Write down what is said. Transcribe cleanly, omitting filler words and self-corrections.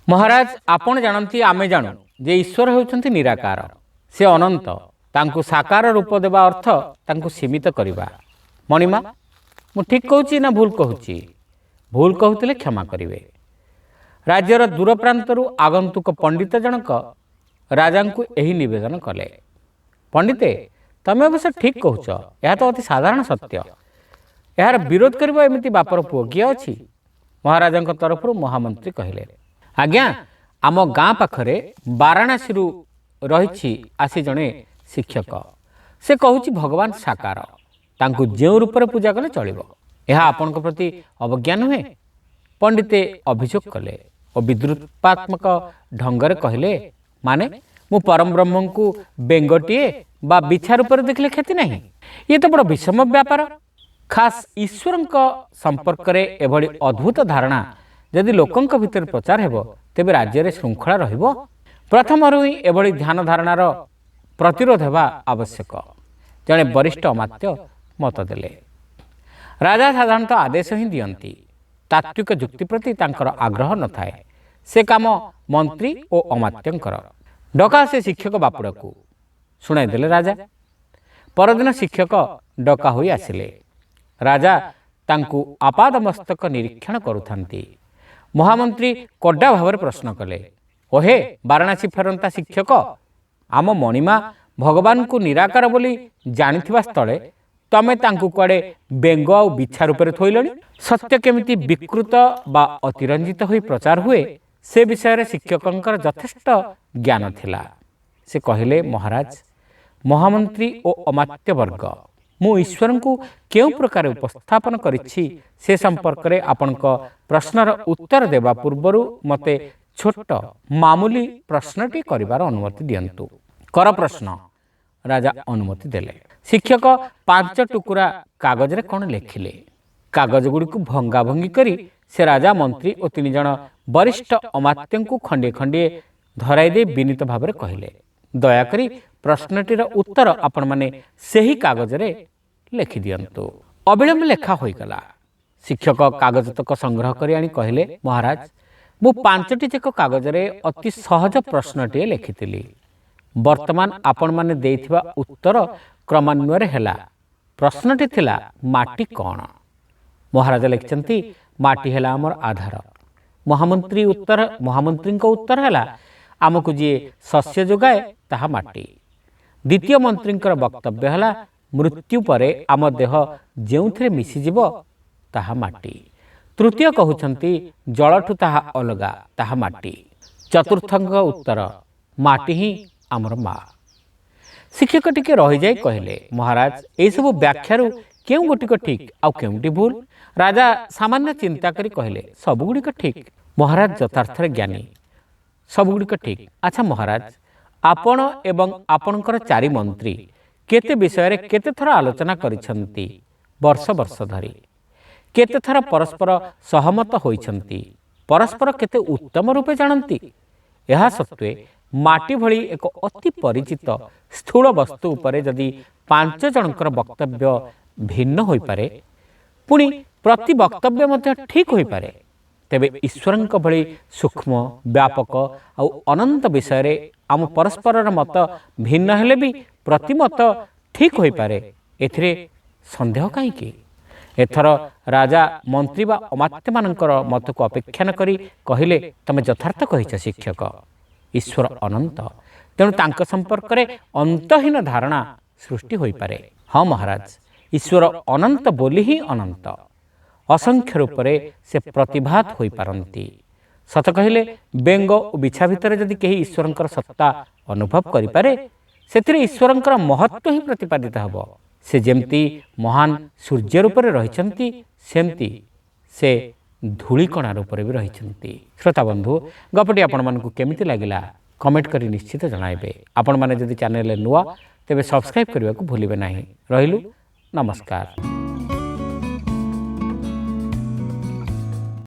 ମହାରାଜ, ଆପଣ ଜାଣନ୍ତି, ଆମେ ଜାଣୁ ଯେ ଈଶ୍ୱର ହେଉଛନ୍ତି ନିରାକାର, ସେ ଅନନ୍ତ। ତାଙ୍କୁ ସାକାର ରୂପ ଦେବା ଅର୍ଥ ତାଙ୍କୁ ସୀମିତ କରିବା। ମଣିମା, ମୁଁ ଠିକ୍ କହୁଛି ନା ଭୁଲ କହୁଛି? ଭୁଲ କହୁଥିଲେ କ୍ଷମା କରିବେ। ରାଜ୍ୟର ଦୂର ପ୍ରାନ୍ତରୁ ଆଗନ୍ତୁକ ପଣ୍ଡିତ ଜଣକ ରାଜାଙ୍କୁ ଏହି ନିବେଦନ କଲେ। ପଣ୍ଡିତେ, ତମେ ଅବଶ୍ୟ ଠିକ୍ କହୁଛ, ଏହା ତ ଅତି ସାଧାରଣ ସତ୍ୟ। ଏହାର ବିରୋଧ କରିବ ଏମିତି ବାପର ପୁଅ କିଏ ଅଛି? ମହାରାଜାଙ୍କ ତରଫରୁ ମହାମନ୍ତ୍ରୀ କହିଲେ, ଆଜ୍ଞା, ଆମ ଗାଁ ପାଖରେ ବାରାଣାସୀରୁ ରହିଛି ଆସି ଜଣେ ଶିକ୍ଷକ। ସେ କହୁଛି ଭଗବାନ ସାକାର, ତାଙ୍କୁ ଯେଉଁ ରୂପରେ ପୂଜା କଲେ ଚଳିବ। ଏହା ଆପଣଙ୍କ ପ୍ରତି ଅବଜ୍ଞା ନୁହେଁ? ପଣ୍ଡିତେ ଅଭିଯୋଗ କଲେ ଓ ବିଦ୍ରୁପାତ୍ମକ ଢଙ୍ଗରେ କହିଲେ, ମାନେ ମୁଁ ପରମବ୍ରହ୍ମଙ୍କୁ ବେଙ୍ଗଟିଏ ବା ବିଛା ରୂପରେ ଦେଖିଲେ କ୍ଷତି ନାହିଁ? ଇଏ ତ ବଡ଼ ବିଷମ ବ୍ୟାପାର। ଖାସ୍ ଈଶ୍ୱରଙ୍କ ସମ୍ପର୍କରେ ଏଭଳି ଅଦ୍ଭୁତ ଧାରଣା ଯଦି ଲୋକଙ୍କ ଭିତରେ ପ୍ରଚାର ହେବ, ତେବେ ରାଜ୍ୟରେ ଶୃଙ୍ଖଳା ରହିବ? ପ୍ରଥମରୁ ହିଁ ଏଭଳି ଧ୍ୟାନ ଧାରଣାର ପ୍ରତିରୋଧ ହେବା ଆବଶ୍ୟକ, ଜଣେ ବରିଷ୍ଠ ଅମାତ୍ୟ ମତ ଦେଲେ। ରାଜା ସାଧାରଣତଃ ଆଦେଶ ହିଁ ଦିଅନ୍ତି। ତାତ୍ତ୍ୱିକ ଯୁକ୍ତି ପ୍ରତି ତାଙ୍କର ଆଗ୍ରହ ନଥାଏ। ସେ କାମ ମନ୍ତ୍ରୀ ଓ ଅମାତ୍ୟଙ୍କର। ଡକା ସେ ଶିକ୍ଷକ ବାପୁଡ଼ାକୁ, ଶୁଣାଇଦେଲେ ରାଜା। ପରଦିନ ଶିକ୍ଷକ ଡକା ହୋଇ ଆସିଲେ। ରାଜା ତାଙ୍କୁ ଆପାଦମସ୍ତକ ନିରୀକ୍ଷଣ କରୁଥାନ୍ତି। ମହାମନ୍ତ୍ରୀ କଡ୍ଡା ଭାବରେ ପ୍ରଶ୍ନ କଲେ, ଓହେ ବାରାଣାସୀ ଫେରନ୍ତା ଶିକ୍ଷକ, ଆମ ମଣିମା ଭଗବାନଙ୍କୁ ନିରାକାର ବୋଲି ଜାଣିଥିବା ସ୍ଥଳେ ତମେ ତାଙ୍କୁ କୁଆଡ଼େ ବେଙ୍ଗ ଆଉ ବିଛା ରୂପରେ ଥୋଇଲଣି? ସତ୍ୟ କେମିତି ବିକୃତ ବା ଅତିରଞ୍ଜିତ ହୋଇ ପ୍ରଚାର ହୁଏ, ସେ ବିଷୟରେ ଶିକ୍ଷକଙ୍କର ଯଥେଷ୍ଟ ଜ୍ଞାନ ଥିଲା। ସେ କହିଲେ, ମହାରାଜ, ମହାମନ୍ତ୍ରୀ ଓ ଅମାତ୍ୟବର୍ଗ, ମୁଁ ଈଶ୍ୱରଙ୍କୁ କେଉଁ ପ୍ରକାର ଉପସ୍ଥାପନ କରିଛି ସେ ସମ୍ପର୍କରେ ଆପଣଙ୍କ ପ୍ରଶ୍ନର ଉତ୍ତର ଦେବା ପୂର୍ବରୁ ମୋତେ ଛୋଟ ମାମୁଲି ପ୍ରଶ୍ନଟି କରିବାର ଅନୁମତି ଦିଅନ୍ତୁ। କର ପ୍ରଶ୍ନ, ରାଜା ଅନୁମତି ଦେଲେ। ଶିକ୍ଷକ 5 ଟୁକୁରା କାଗଜରେ କ'ଣ ଲେଖିଲେ। କାଗଜଗୁଡ଼ିକୁ ଭଙ୍ଗା ଭଙ୍ଗି କରି ସେ ରାଜା, ମନ୍ତ୍ରୀ ଓ 3 ଜଣ ବରିଷ୍ଠ ଅମାତ୍ୟଙ୍କୁ ଖଣ୍ଡିଏ ଖଣ୍ଡିଏ ଧରାଇ ଦେଇ ବିନୀତ ଭାବରେ କହିଲେ, ଦୟାକରି ପ୍ରଶ୍ନଟିର ଉତ୍ତର ଆପଣମାନେ ସେହି କାଗଜରେ ଲେଖିଦିଅନ୍ତୁ। ଅବିଳମ୍ବ ଲେଖା ହୋଇଗଲା। ଶିକ୍ଷକ କାଗଜତକ ସଂଗ୍ରହ କରି ଆଣି କହିଲେ, ମହାରାଜ, ମୁଁ 5ଟି ଯାକ କାଗଜରେ ଅତି ସହଜ ପ୍ରଶ୍ନଟିଏ ଲେଖିଥିଲି। ବର୍ତ୍ତମାନ ଆପଣମାନେ ଦେଇଥିବା ଉତ୍ତର କ୍ରମାନ୍ୱୟରେ ହେଲା। ପ୍ରଶ୍ନଟି ଥିଲା, ମାଟି କ'ଣ? ମହାରାଜା ଲେଖିଛନ୍ତି, ମାଟି ହେଲା ଆମର ଆଧାର। ମହାମନ୍ତ୍ରୀଙ୍କ ଉତ୍ତର ହେଲା, ଆମକୁ ଯିଏ ଶସ୍ୟ ଯୋଗାଏ ତାହା ମାଟି। ଦ୍ୱିତୀୟ ମନ୍ତ୍ରୀଙ୍କର ବକ୍ତବ୍ୟ ହେଲା, ମୃତ୍ୟୁ ପରେ ଆମ ଦେହ ଯେଉଁଥିରେ ମିଶିଯିବ ତାହା ମାଟି। ତୃତୀୟ କହୁଛନ୍ତି, ଜଳଠୁ ତାହା ଅଲଗା, ତାହା ମାଟି। ଚତୁର୍ଥଙ୍କ ଉତ୍ତର, ମାଟି ହିଁ ଆମର ମା। ଶିକ୍ଷକ ଟିକେ ରହିଯାଇ କହିଲେ, ମହାରାଜ, ଏହିସବୁ ବ୍ୟାଖ୍ୟାରୁ କେଉଁ ଗୋଟିକ ଠିକ୍ ଆଉ କେଉଁଟି ଭୁଲ? ରାଜା ସାମାନ୍ୟ ଚିନ୍ତା କରି କହିଲେ, ସବୁଗୁଡ଼ିକ ଠିକ୍। ମହାରାଜ ଯଥାର୍ଥରେ ଜ୍ଞାନୀ, ସବୁଗୁଡ଼ିକ ଠିକ୍। ଆଚ୍ଛା ମହାରାଜ, ଆପଣ ଏବଂ ଆପଣଙ୍କର 4 ମନ୍ତ୍ରୀ କେତେ ବିଷୟରେ କେତେଥର ଆଲୋଚନା କରିଛନ୍ତି ବର୍ଷ ବର୍ଷ ଧରି, କେତେଥର ପରସ୍ପର ସହମତ ହୋଇଛନ୍ତି, ପରସ୍ପର କେତେ ଉତ୍ତମ ରୂପେ ଜାଣନ୍ତି। ଏହା ସତ୍ତ୍ୱେ ମାଟି ଭଳି ଏକ ଅତି ପରିଚିତ ସ୍ଥୂଳ ବସ୍ତୁ ଉପରେ ଯଦି 5 ଜଣଙ୍କର ବକ୍ତବ୍ୟ ଭିନ୍ନ ହୋଇପାରେ, ପୁଣି ପ୍ରତି ବକ୍ତବ୍ୟ ମଧ୍ୟ ଠିକ୍ ହୋଇପାରେ, ତେବେ ଈଶ୍ୱରଙ୍କ ଭଳି ସୂକ୍ଷ୍ମ, ବ୍ୟାପକ ଆଉ ଅନନ୍ତ ବିଷୟରେ ଆମ ପରସ୍ପରର ମତ ଭିନ୍ନ ହେଲେ ବି ପ୍ରତିମତ ଠିକ୍ ହୋଇପାରେ, ଏଥିରେ ସନ୍ଦେହ କାହିଁକି? ଏଥର ରାଜା ମନ୍ତ୍ରୀ ବା ଅମାତ୍ୟମାନଙ୍କର ମତକୁ ଅପେକ୍ଷା ନ କରି କହିଲେ, ତମେ ଯଥାର୍ଥ କହିଛ ଶିକ୍ଷକ, ଈଶ୍ୱର ଅନନ୍ତ, ତେଣୁ ତାଙ୍କ ସମ୍ପର୍କରେ ଅନ୍ତହୀନ ଧାରଣା ସୃଷ୍ଟି ହୋଇପାରେ। ହଁ ମହାରାଜ, ଈଶ୍ୱର ଅନନ୍ତ ବୋଲି ହିଁ ଅନନ୍ତ, ଅସଂଖ୍ୟ ରୂପରେ ସେ ପ୍ରତିଭାତ ହୋଇପାରନ୍ତି। ସତ କହିଲେ ବେଙ୍ଗ ଓ ବିଛା ଭିତରେ ଯଦି କେହି ଈଶ୍ୱରଙ୍କର ସତ୍ତା ଅନୁଭବ କରିପାରେ, ସେଥିରେ ଈଶ୍ୱରଙ୍କର ମହତ୍ଵ ହିଁ ପ୍ରତିପାଦିତ ହେବ। ସେ ଯେମିତି ମହାନ ସୂର୍ଯ୍ୟ ରୂପରେ ରହିଛନ୍ତି, ସେମିତି ସେ ଧୂଳିକଣା ରୂପରେ ବି ରହିଛନ୍ତି। ଶ୍ରୋତା ବନ୍ଧୁ, ଗପଟି ଆପଣମାନଙ୍କୁ କେମିତି ଲାଗିଲା କମେଣ୍ଟ କରି ନିଶ୍ଚିତ ଜଣାଇବେ। ଆପଣମାନେ ଯଦି ଚ୍ୟାନେଲରେ ନୂଆ, ତେବେ ସବସ୍କ୍ରାଇବ୍ କରିବାକୁ ଭୁଲିବେ ନାହିଁ। ରହିଲୁ, ନମସ୍କାର।